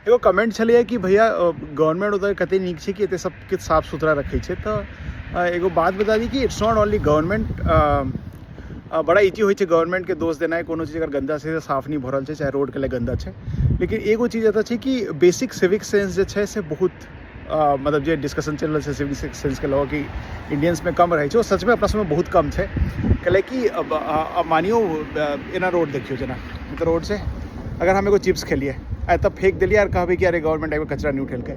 एगो कमेंट छलैए कि भैया, गवर्नमेंट ओतऽ कते नीक छै कि एते सब किछु साफ सुथरा रखै छै। तऽ एगो बात बता दी कि it's not only government. बड़ा इजी होइ छै गवर्नमेंटके दोष देनाइ, कोनो चीज अगर गन्दा छै तऽ साफ नहि भऽ रहल छै, चाहे रोडके लिए गन्दा छै। लेकिन एगो चीज एतऽ छै कि बेसिक सिविक सेंस जे छै से बहुत, मतलब जे डिस्कशन चलि रहल छै सिविक सेंसके लऽ कि इंडियंसमे कम रहै छै, ओ सचमे अपना सबमे बहुत कम छै। कैले कि अब मानियौ, एना रोड देखियौ, जेना तऽ रोड छै, अगर हम एगो चिप्स खेलियै आ एतऽ फेक देलियै आर कहबै कि अरे, गवर्नमेंट एगो कचरा नहि उठेलकै,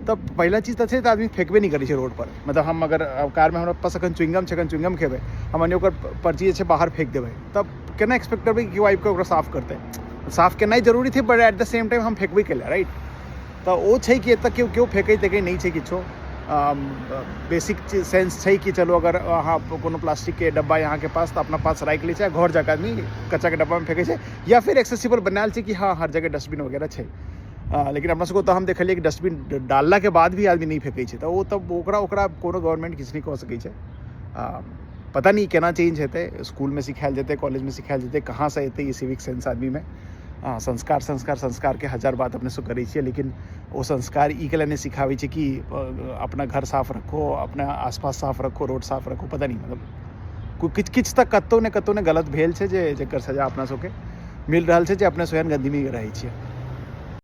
तऽ पहिला चीज तऽ छै तऽ आदमी फेकबे नहि करै छै रोड पर। मतलब हम अगर कारमे, हमरा पास अखन च्युइंगम छै, अखन च्युइंगम खेबै हम, मानियौ ओकर पर्ची जे छै बाहर फेक देबै, तब केना एक्सपेक्ट करबै कि केओ आबि कऽ ओकरा साफ करतै? साफ केनाइ जरूरी छै, but at the same time हम फेकबै कैला, राइट? तऽ ओ छै कि एतऽ केओ केओ फेकै तेकै नहि छै। किछो बेसिक सेंस छै कि चलू, अगर अहाँ कोनो प्लास्टिकके डब्बा अहाँके पास, तऽ अपना पास राखि लै छै आ घर जाकऽ आदमी कचराके डब्बामे फेकै छै, या फिर एक्सेसिबल बनायल छै कि हँ, हर जगह डस्टबिन वगैरह छै। लेकिन अपना सबके ओतऽ हम देखलियै कि डस्टबिन डाललाके बाद भी आदमी नहि फेकै छै। तऽ ओ तऽ ओकरा ओकरा कोनो गवर्नमेंट किछु नहि कऽ सकै छै। पता नहि केना चेंज हेतै। स्कूलमे सिखायल जेतै, कॉलेजमे सिखायल जेतै, कहाँसँ एतै ई सिविक सेंस आदमीमे? संस्कार, संस्कार, संस्कारके हजार बात अपने सब करै छियै, लेकिन ओ संस्कार ई के लिए नहि सिखाबै छै कि अपना घर साफ रखो, अपना आसपास साफ रखो, रोड साफ रखो। पता नहि, मतलब किछु किछु तऽ कतहु ने कतहु ने गलत भेल छै, जे जकर सजा अपना सबके मिल रहल छै, जे अपने स्वयं गन्दगीमे रहै छियै।